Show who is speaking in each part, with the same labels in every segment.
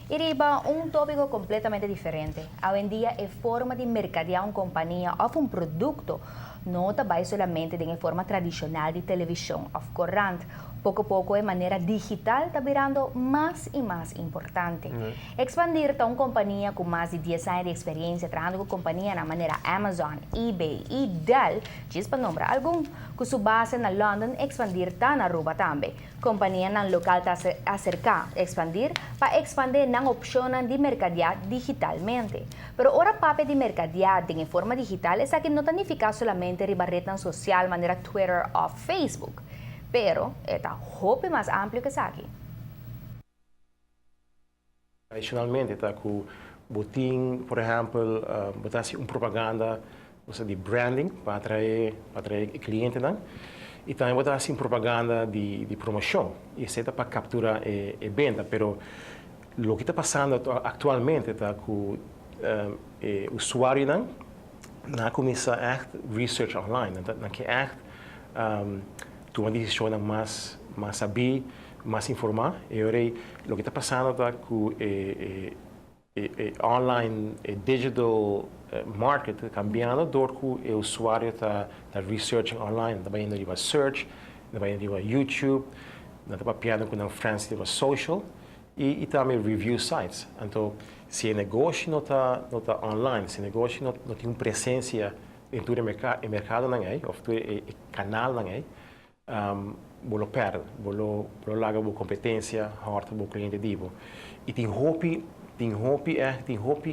Speaker 1: Y riba un topico completamente diferente. Awendia e forma di mercadea un compania of un producto no ta bay solamente den forma tradicional di television of corant. Poco poco e manera digital ta birando mas y mas importante. Expandir ta un compania cu mas di 10 aña di experiencia trahando cu companianan manera Amazon, eBay y Dell, djis pa nombra algun. Cu su base na London, Expandir ta na Aruba tambe. Companianan local ta acerca Expandir pa expande nan opcionnan di mercadea digitalmente. Pero ora papia di mercadea den forma digital, esaki no ta significa solamente riba red social manera Twitter of Facebook. Pero e ta hopi mas amplio cu esaki.
Speaker 2: Tradicionalmente, ta cu bo tin, por ehempel, bo ta un propaganda, osea, di branding pa atrae clientenan, y tambe bo ta un propaganda di promocion, y esey ta pa captura e benta, pero loke ta pasando actualmente ta cu e usuarionan nan a cuminsa echt research online, nan kier echt tuma decision mas sabi, mas informa, y awor loke ta pasando ta cu e online, e digital market ta cambiando door cu e usuario ta researching online, ta bayendo riba search, ta bayendo riba YouTube, ta papiando cu friends riba social y tambe review sites. Anto, si e negoshi no ta online, si e negoshi no tin un presencia den tur e mercadonan ey, of tur e canalnan ey, bo lo perde, bo lo laga bo competencia, horta bo cliente di bo. Y tin hopi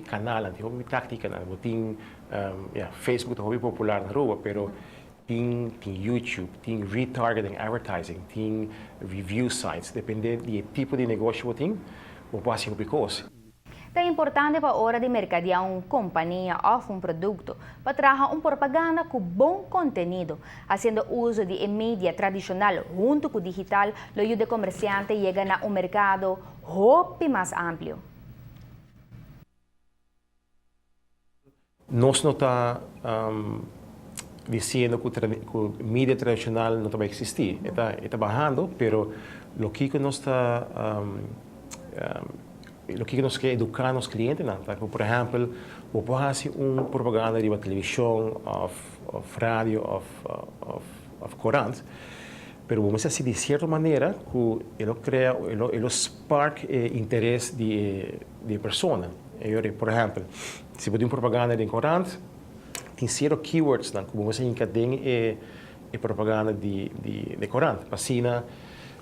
Speaker 2: canal, tin hopi tactica, no? Tin yeah, Facebook ta hopi popular na Aruba, pero tin YouTube, tin retargeting advertising, tin review sites, depende di tipo di negoshi cu tin, bo por haci hopi cos.
Speaker 1: Ta importante pa ora di mercadea un compania of un producto, pa traha un propaganda cu bon contenido, haciendo uso di media tradicional hunto cu digital, lo yuda e comerciante yega na un mercado hopi mas amplio.
Speaker 2: Nos no ta diciendo cu media tradicional no ta bay existi. Ta bahando, pero loke nos kier educa nos clientenan, ta? Por ehempel, bo por haci un propaganda di television of radio of corant, pero bo mester haci di cierto manera cu e lo crea, e lo spark interes di persona. Y, por ehempel, si bo tin un propaganda di corant, tin cierto keywords nan, cu bo hinca den e propaganda di corant. Asina,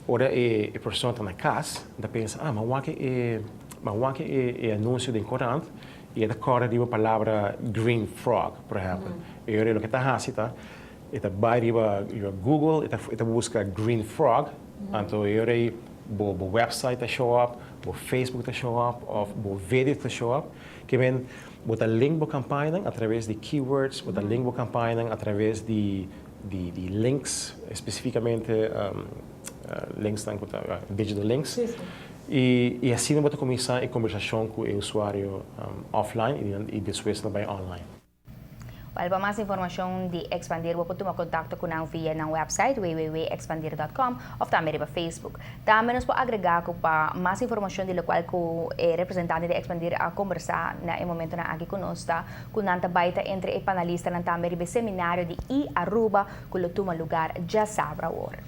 Speaker 2: ora e persona ta na cas, ta pensa: "Ah, m'a wak e anuncio di corant", y e ta core riba e palabra "green frog", por ehempel. Y ora loke e ta haci ta, e ta bay riba Google, e ta busca "green frog", anto ora bo website ta show up, bo Facebook ta show up, of bo video ta show up, kiermen bo ta link bo campaña atraves di keywords, bo ta link bo campaña atraves di links, specificamente links, digital links. Y asina bo ta cuminsa e combersacion cu e usuario offline y despues tambe online.
Speaker 1: Well, pa mas informacion di Expandir, bo por tuma contacto cu nan via nan website www.expandir.com of tambe riba Facebook. Tambe nos por agrega cu pa mas informacion di loke cu e representante di Expandir a combersa na e momentonan aki cu nos ta, cu nan ta bay ta entre e panelistanan tambe riba seminario di e-Aruba cu lo tuma lugar diasabra awor.